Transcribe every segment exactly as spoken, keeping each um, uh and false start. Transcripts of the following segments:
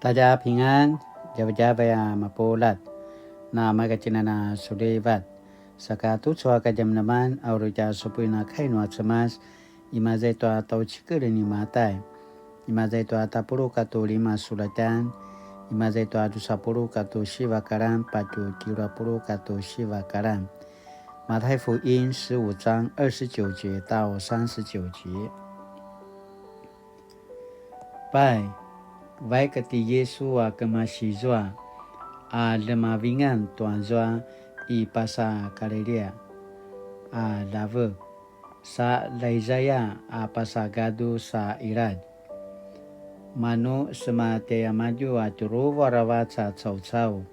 大家平安, djavadjavay a mapuljat, na makatjinan a sulivat. Saka tucu a kadjamadjaman a uri tja supuin a kai nua Cemas, imaza i tua tjaucikel ni Matai, imaza i tua tapuluq katua lima sulatjan, imaza i tua drusa puluq katua siva kalan, patje tjelu a puluq katua siva kalan. 馬太福音十五章二十九節到三十九節。 Pai, vaik ti Yisu a kemasi zua, a ljemavingan tua zua i pasa Kalilia a ljavek, sa ljaiza aya a pasa gadu sa iladj. Manu sema tjaiamadju a tjuruvu aravac a caucau,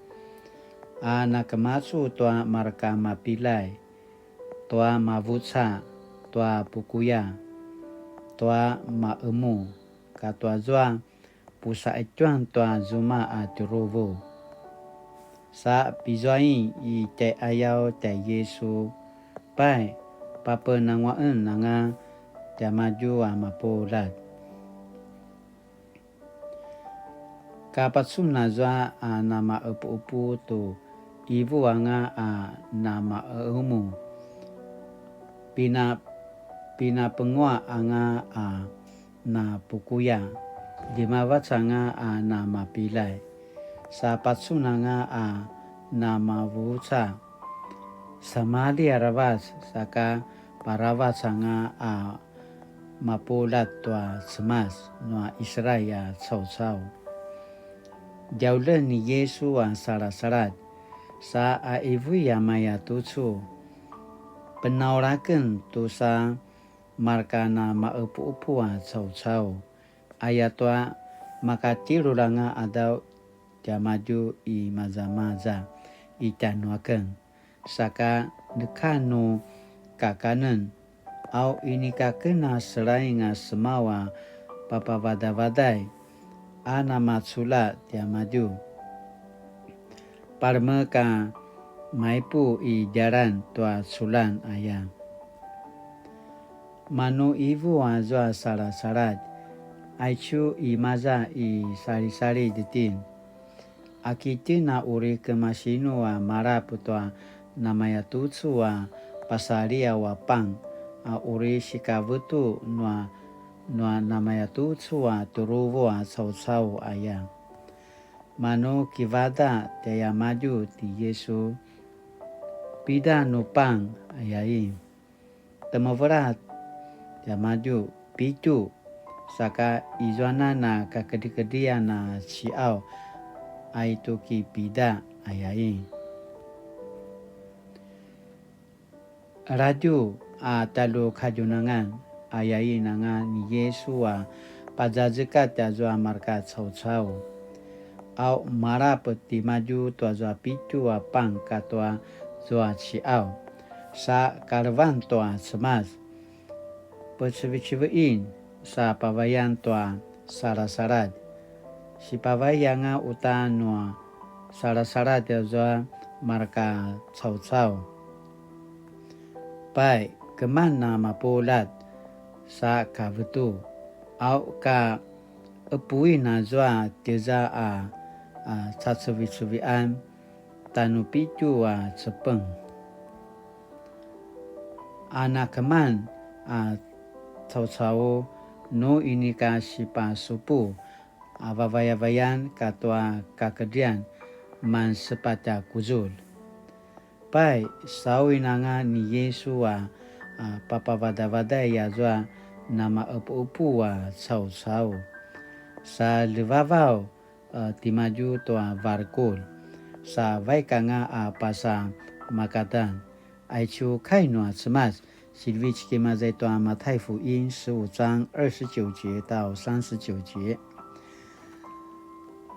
a nakemacu tua marka mapilay, tua mavuca, tua pukuya, tua maemu, katua zua pusaqetjuan tua zuma a tjuruvu. Sa pizuain i tjaiqayaw tjai Yisu, pai, papenanguaqen anga tiamadju a mapuljat. Ka pacun azua a namaqepuqepu tu qivu anga a namaqemu, pina-, pinapenguaq anga a napukuya, djemavac anga a namapilay, sa pacun anga a namavuca, samali aravac, saka paravac anga a mapuljat tua Cemas nua Israil a caucau. Djaulen ni Yisu a salasaladj, sa a qivu a maya tucu, penaulaken tusa marka namaqepuqepu a caucau, ayatua makatjelulj anga qadaw tiamadju i mazamaza i tjanuaken, saka neka nu kakanen, au inika ken a selaing a semaw a papavadavaday a namaculja tiamadju. Palemek a maipu i djalan tua culjan aya. Manu qivu azua salasaladj, aicu imaza i salisalid itjen. Aki itjen a uri kemasinu a malap tua namayatucu a pasaliaw a pang, a uri sikavetu nua, nua namayatucu a tjuruvu a caucau aya. Manu kivadaq tjaiamadju ti Yisu, pida nu pang ayain? Temevela tiamadju, pitju, saka izuanan a kakedrikedrian a ciqaw, aitu ki pida ayain? Ladju a talu kadjunangan, ayain anga ni Yisu a pazazekatj azua marka caucau. Au malap timadju tuazua pitju a pang katua zua ciqaw, sa kalevan tua Cemas. Peceviceviin sa pavayan tua salasaladj. Sipavay anga uta nua salasaladj azua marka caucau. Pai, keman a mapuljat sa kavetu, au ka qepuin azua tiza a, a, cacevicevian tanu pitju a cepeng. A nakeman a caucau nu inika sipasupu a vavayavayan katua kakedrian mansepatj a kuzulj. Pai, sauin anga ni Yisu a, a papavadavaday azua namaqepuqepu a caucau. Sa ljevavaw, a, timadju tua varukur, sa vaik anga a pasa makadan. Aicu kai nua Cemas, silivitj kemasi tua 馬太福音十五章二十九節到三十九節.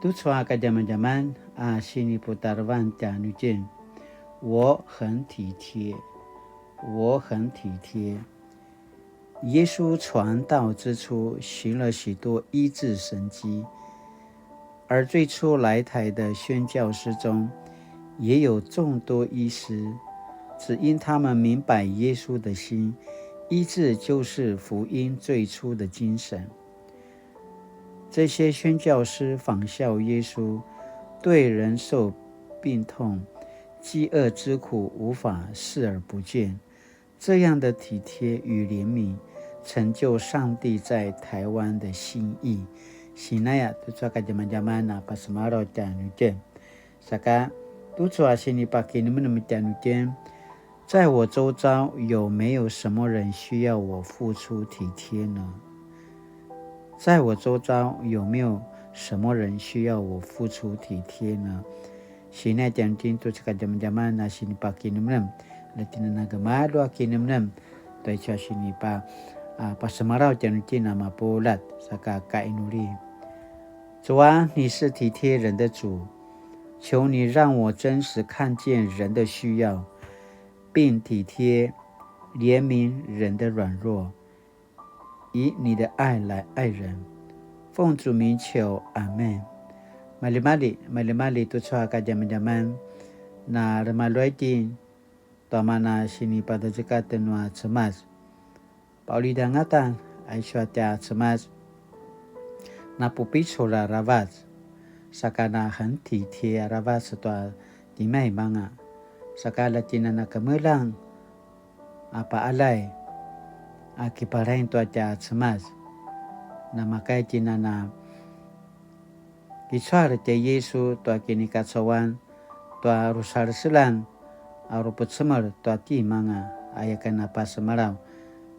Tucu a kadjamadjaman a siniputarevan tjanuitjen, 我很體貼, 我很體貼. 耶稣传道之初，行了许多医治神迹，而最初来台的宣教师中，也有众多医师，只因他们明白耶稣的心，医治就是福音最初的精神。这些宣教师仿效耶稣，对人受病痛、饥饿之苦无法视而不见。这样的体贴与怜悯，成就上帝在台湾的心意。Sinaya tucu a kadjamadjaman a pasemalaw tjanuitjen. Saka tucu a sinipakinemnem tjanuitjen, 在我周遭有没有什么人需要我付出体贴呢？在我周遭有没有什么人需要我付出体贴呢？Sinaya tjanuitjen tucu a kadjamadjaman a sinipakinemnem, la tjinana gemalju a kinemnem, tua icu a sinipa, a, pasemalaw tjanuitjen a mapuljat, saka kainuli. 主啊，你是体贴人的主，求你让我真实看见人的需要，并体贴、怜悯人的软弱，以你的爱来爱人。奉主名求，阿们。Maljimalji, maljimalji tucu a kadjamadjaman, na remaljuaitjen, tua mana sinipadecekaten nua Cemas. Paulidangatan, aicu a tja Cemas. Napupicul aravac, saka na hentiti aravac tua timaimanga. Saka la tjinana kemeljang, a paalay, a kipalaing tua tja Cemas. Namakay tjinana kicuar tjai Yisu tua kinikacauan, tua rusalselan, a rupucemel tua timanga, aya ken a pasemalaw,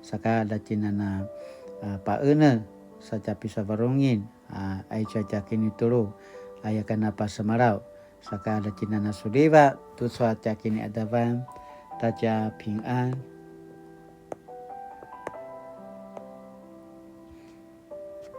saka la tjinana, a, paenel, sa tja pisavarungin, a, aicu a tja kinitulu, aya ken a pasemalaw, saka la tjinana suliva, tucu a tja kiniadavan, ta tja pingan,